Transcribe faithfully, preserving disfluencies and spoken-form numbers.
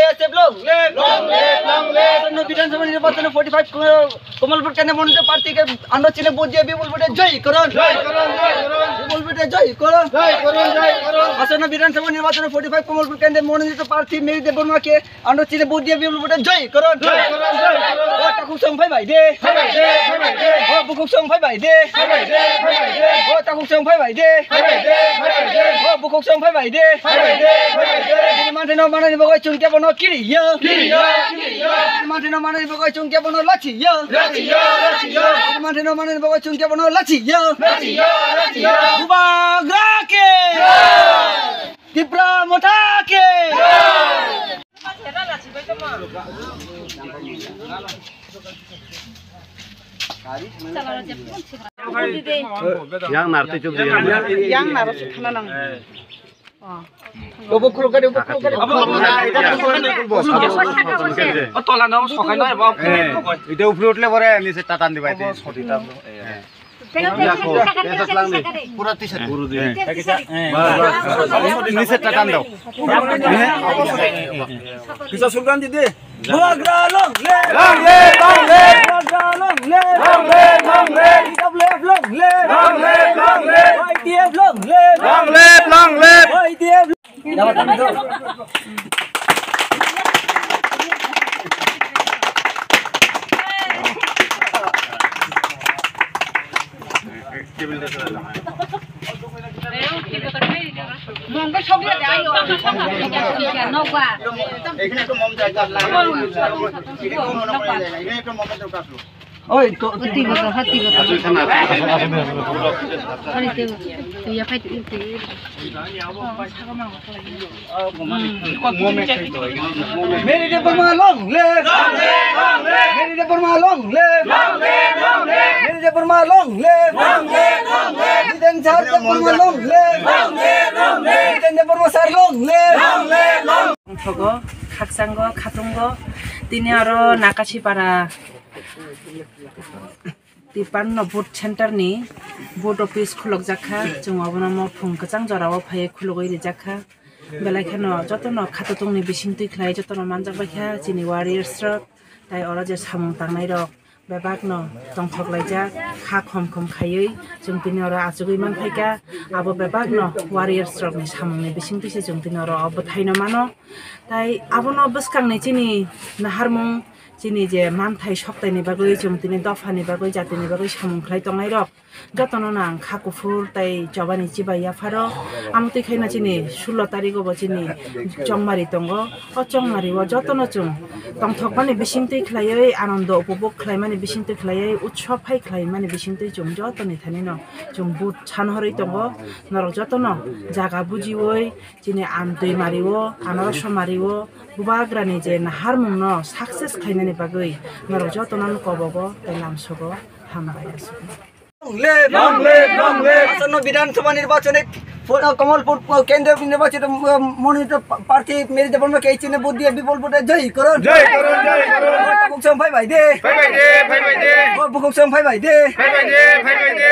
Long live! Long live! Long live! আসন্ন বিধানসভা নির্বাচনে ফর্টি ফাইভ ক-, কমলপুর কেন্দ্রে মনোনীত প্রার্থীকে আমরা চিনে ভোট দিয়ে বিপুল ভোটে জয়ী করুন। জয় করুন, জয় করুন। বিপুল ভোটে জয়ী করুন। জয় করুন, জয় করুন। আসন্ন বিধানসভা নির্বাচনে ফর্টি ফাইভ কমলপুর কেন্দ্রে মনোনীত প্রার্থী মেরি দেববর্মাকে আমরা চিনে ভোট দিয়ে বিপুল ভোটে জয়ী করুন। জয় করুন, জয় করুন। ও তাকুক সং ফাই ভাই দে। ফাই ভাই দে, ফাই ভাই দে। ও বুকুক সং ফাই ভাই দে। ফাই ভাই দে, ফাই ভাই দে। ও তাকুক সং ফাই ভাই দে। ফাই ভাই দে, ফাই ভাই দে। ও বুকুক song phai bai de. Phai bai de, phai bai de. Chini manthai no manani bagwi chwng kebo no kiri ya. Kiri ya, kiri ya. Chini manthai no manani bagwi chwng kebo no lachi ya. Lachi ya, lachi ya. Chini manthai no manani bagwi chwng kebo no lachi ya. Lachi ya, lachi ya. Bubagra ke. Jai. Tipra Motha ke. Jai. Yang nartwi chuk di yang. Yang naro se khana nang. Oh. Tola no sokai no ba. Ita upre utle pore ni se tatan di bai te. Pura tisa guru di. Ni se tatan dao. Kisa sulgan di de. Bubagra long live! Long live, long live! Bubagra long live! Long live, long live! T W F long live! Long live, long live! Y T F long live! Long live, long live! Y T F. Mongke sokya de ayo. Nokba. এখানে একটু মম দরকার লাগে। এখানে একটু মম দরকার। Oi, to, to. Hati goto, hati goto. Ari to, to ya phai to. Mary Debbarma long live! Mary Debbarma long live! Mary Debbarma long live! Jiten Sar Debbarma long live! Jiten Debbarma sir long live! Thogo, khakchango, khatungo, tini aro Nakasipara tipanno vote center ni vote office khulukjak kha, chwng obono mo phung kwchang jora o phaiwi khulugwi rijak kha. Belai kheno jotono khatotongni bisingtwi khlai jotono manjak bai kha chini warriors rok, tai oro je samung tangnai rok bebakno tongthok laijak, kha khom khom khaiwi chwng tini oro achugwi man phaikha. Abo bebakno warriors rokni samungni bisingtwi se chwng tini oro o bwthaino mano. Tai abono bwskangni chini naharmung, chini je manthai soktaini bagwi chwng tini dophani bagwi, jatini bagwi samung khlai tongnai rok, jotono no ang kha kuphur tai chobani chibai yapharo. Amo twi khaino chini sulo tarigo bo chini chongmari tongo. O chongmari o jotono chwng tongthokmani bisingtwi khlaiwi, anondo upobhog khlaimani bisingtwi khlaiwi, utsob hai khlaimani bisingtwi chwng jotoni thanino chwng but san horwi tongo. Norok jotono jaga bujiwi chini amtwi mario, anaroso mario, Bubagrani je naharmungno success khlainani bagwi norok jotono kobogo tei lamsogo. Hambai aswk. Long live! Long live! Long live! আসন্ন বিধানসভা নির্বাচনে ফ-, কমলপুর প-, কেন্দ্রীয় নির্বাচিত ম-, মনোনীত প্রার্থী মেরি দেববর্মাকে এই চিহ্নে ভোট দিয়ে বিপুল ভোটে জয়ী করুন। জয় করুন, জয় করুন। ও বুকুক song phai bai de. Phai bai de, phai bai de. ও বুকুক song phai bai de. Phai bai de, phai bai de.